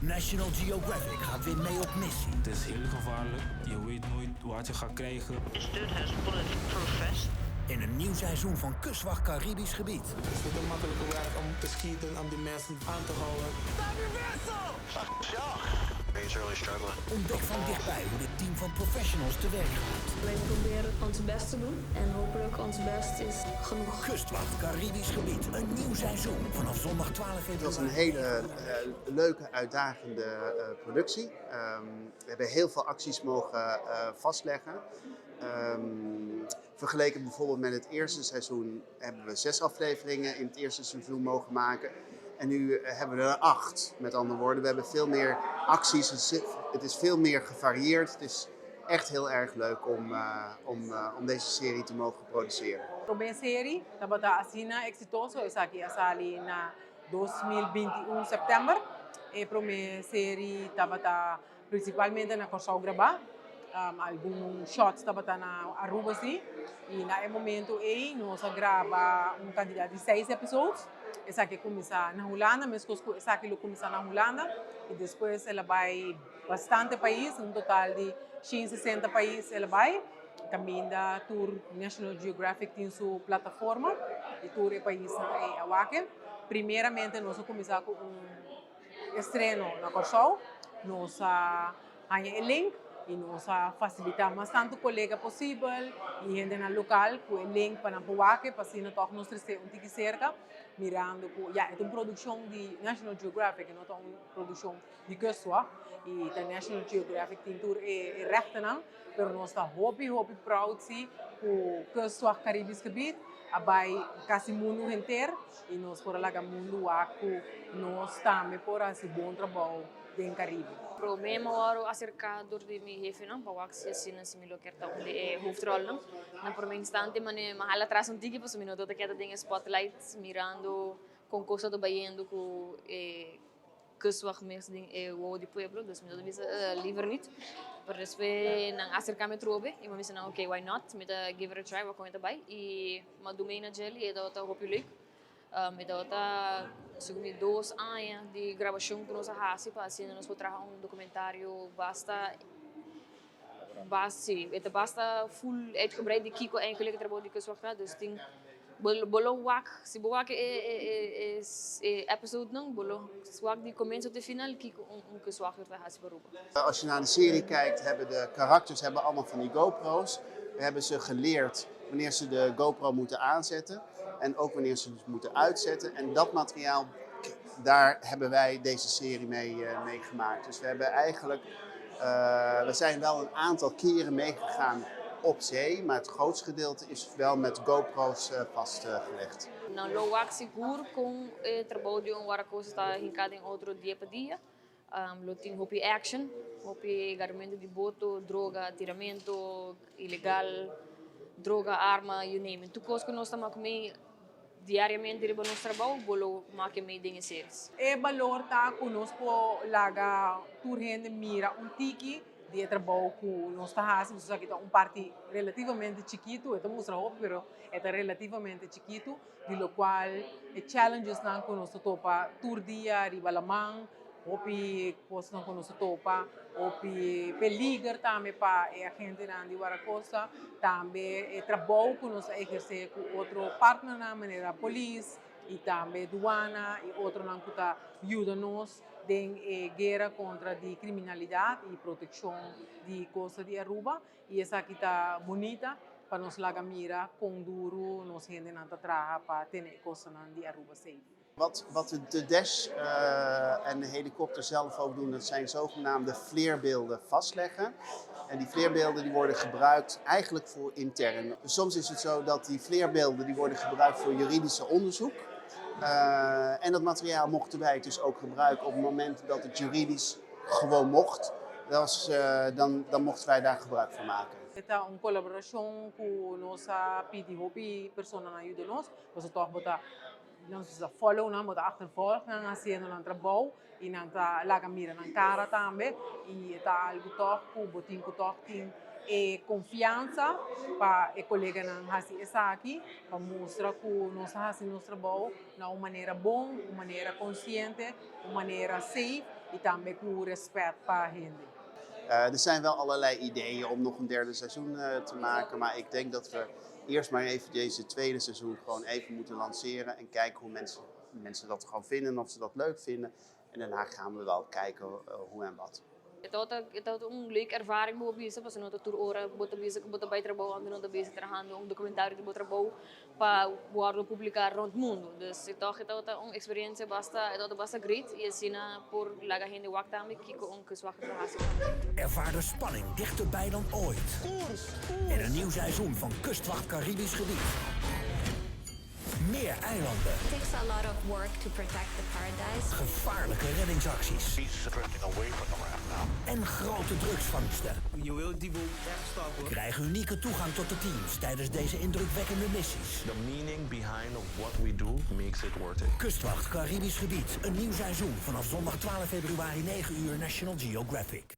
National Geographic gaat weer mee op missie. Het is heel gevaarlijk. Je weet nooit wat je gaat krijgen. This dude has bulletproof vest. In een nieuw seizoen van Kustwacht Caribisch Gebied. Het is niet een makkelijke werk om te schieten, om die mensen aan te houden. He's really struggling. Ontdek van dichtbij hoe dit team van professionals te werk gaat. Wij proberen ons best te doen en hopelijk ons best is genoeg. Kustwacht Caribisch Gebied, een nieuw seizoen vanaf zondag 12 Het was februari. een hele leuke, uitdagende productie. We hebben heel veel acties mogen vastleggen. Vergeleken bijvoorbeeld met het eerste seizoen hebben we 6 afleveringen in het eerste seizoen mogen maken. En nu hebben we er 8, met andere woorden. We hebben veel meer acties, het is veel meer gevarieerd. Het is echt heel erg leuk om deze serie te mogen produceren. Prome serie tabata asina exitoso, esaki a sali na 2021 september. E prome serie tabata principalmente na Kòrsou grabá. Algun shots tabata na Aruba si. I na e momento ei nos a graba un kantidat di 6 episodes. Esaki a kuminsá na Hulanda, meskos ku esaki lo kuminsá na Hulanda. I despues el a bai bastante pais, un total di 160 pais el a bai. Kaminda tur National Geographic tin su plataforma i tur e paisnan ei a wak. Primeramente nos a kuminsá ku un estreno na Kòrsou. Nos a haña e link i nos a fasilitá mas tantu kolega posibel i hendenan lokal ku e link pa nan por wak, pa asina tòg nos trese un tiki serka, mirando ku ya e ta un produkshon di National Geographic, e no ta un produkshon di Kustwacht i ta National Geographic tin tur e rechtennan, pero nos ta hopi hopi proud si ku Kustwacht Caribisch Gebied a bai kasi mundu henter i nos por a laga mundu wak ku nos tambe por hasi bon trabou den Caribe. Prome mi a wòrdu aserká dor di mi hefenan pa wak si asina si mi lo kier ta un di e hoofdrolnan. Na prome instante mane mi a hala atras un tiki pasobra mi no tabata keda den e spotlight mirando kon kos ta bayendo ku e kustwacht mes den e wowo di pueblo, dus mi tabata bisa liever niet. Pero despues nan a aserká mi atrobe i mi a bisa nan ok why not, mi ta give it a try wak kon e ta bai i mi a duna na djel i e tabata hopi leuk. Mi tabata segun mi 2 aña di grabashon ku nos a hasi pa asina nos por traha un dokumentario basta si e ta basta full uitgebreid di kiko eigenlijk e trabou di kustwacht ta. Dus tin bo lo wak si bo wak e episodenan bo lo wak di komienso te final kiko un kustwachter ta hasi pa Aruba. Als je naar de serie kijkt, hebben de karakters hebben allemaal van die GoPro's. We hebben ze geleerd wanneer ze de GoPro moeten aanzetten en ook wanneer ze het moeten uitzetten. En dat materiaal, daar hebben wij deze serie mee gemaakt. Dus we hebben eigenlijk, we zijn wel een aantal keren meegegaan op zee, maar het grootste gedeelte is wel met GoPro's vastgelegd. Nan lo wak sigur kon e trabou di un wardakosta ta hinká den otro dia pa dia. Lo tin hopi action, hopi garamentu di boto, droga, tiramentu ilegal, droga, arma, you name it. Tur kos ku nos ta mak mee diariamente riba nos trabou, bo lo make mee den e series. E balor ta ku nos por laga tur hende mira un tiki di e trabou ku nos ta hasi, pasobra esaki ta un parti relativamente chikitu, e ta mustra hopi pero e ta relativamente chikitu, di lokual e challengesnan ku nos ta topa tur dia riba laman, hopi kosnan ku nos ta topa, hopi peliger tambe pa e agentenan di Wardakosta, tambe e trabou ku nos ta ehersé ku otro partnernan manera polis i tambe duana i otronan ku ta yuda nos den e guera kontra di kriminalidat i protekshon di kosta di Aruba. I esaki ta bunita pa nos laga mira kon duru nos hendenan ta traha pa tene e kostanan di Aruba safe. Wat de dash en de helikopter zelf ook doen, dat zijn zogenaamde FLIR-beelden vastleggen. En die FLIR-beelden die worden gebruikt eigenlijk voor intern. Dus soms is het zo dat die FLIR-beelden die worden gebruikt voor juridische onderzoek. En dat materiaal mochten wij dus ook gebruiken op het moment dat het juridisch gewoon mocht. Dat was, dan mochten wij daar gebruik van maken. E ta un kolaborashon ku nos a pidi hopi personanan yuda nos, pasobra tòg bo ta nos ta follow nan, bo ta achtervolg nan hasiendo nan trabou i nan ta laga mira nan kara tambe i e ta algu tòg ku bo tin ku tòg tin e konfiansa pa e koleganan hasi esaki pa mustra ku nos a hasi nos trabou na un manera bon, un manera konsiente, un manera safe. I tambe ku rèspèt pa hende. Er zijn wel allerlei ideeën om nog een derde seizoen te maken, maar ik denk dat we eerst maar even deze tweede seizoen gewoon even moeten lanceren en kijken hoe mensen dat gewoon vinden en of ze dat leuk vinden. En daarna gaan we wel kijken hoe en wat. E ta un leuke ervaring bo bisa, pasobra no ta tur ora bo ta bisa ku bo ta bai trabou, anto no ta bisa trahando un documentario di bo trabou pa wòrdu publiká rònt mundu. Dus e tòg e tabata un eksperensia basta, e tabata basta great i asina por laga hende wak tambe kiko un kustwachter ta hasi tambe. Ervaar de spanning dichterbij dan ooit. In een nieuw seizoen van Kustwacht Caribisch Gebied. Meer eilanden. It takes a lot of work to protect the paradise. Gevaarlijke reddingsacties. He's drifting away from the raft now. En grote drugsvangsten. Je wilt die boot echt stoppen. Krijg unieke toegang tot de teams tijdens deze indrukwekkende missies. The meaning behind of what we do makes it worth it. Kustwacht Caribisch Gebied. Een nieuw seizoen vanaf zondag 12 februari 9 uur, National Geographic.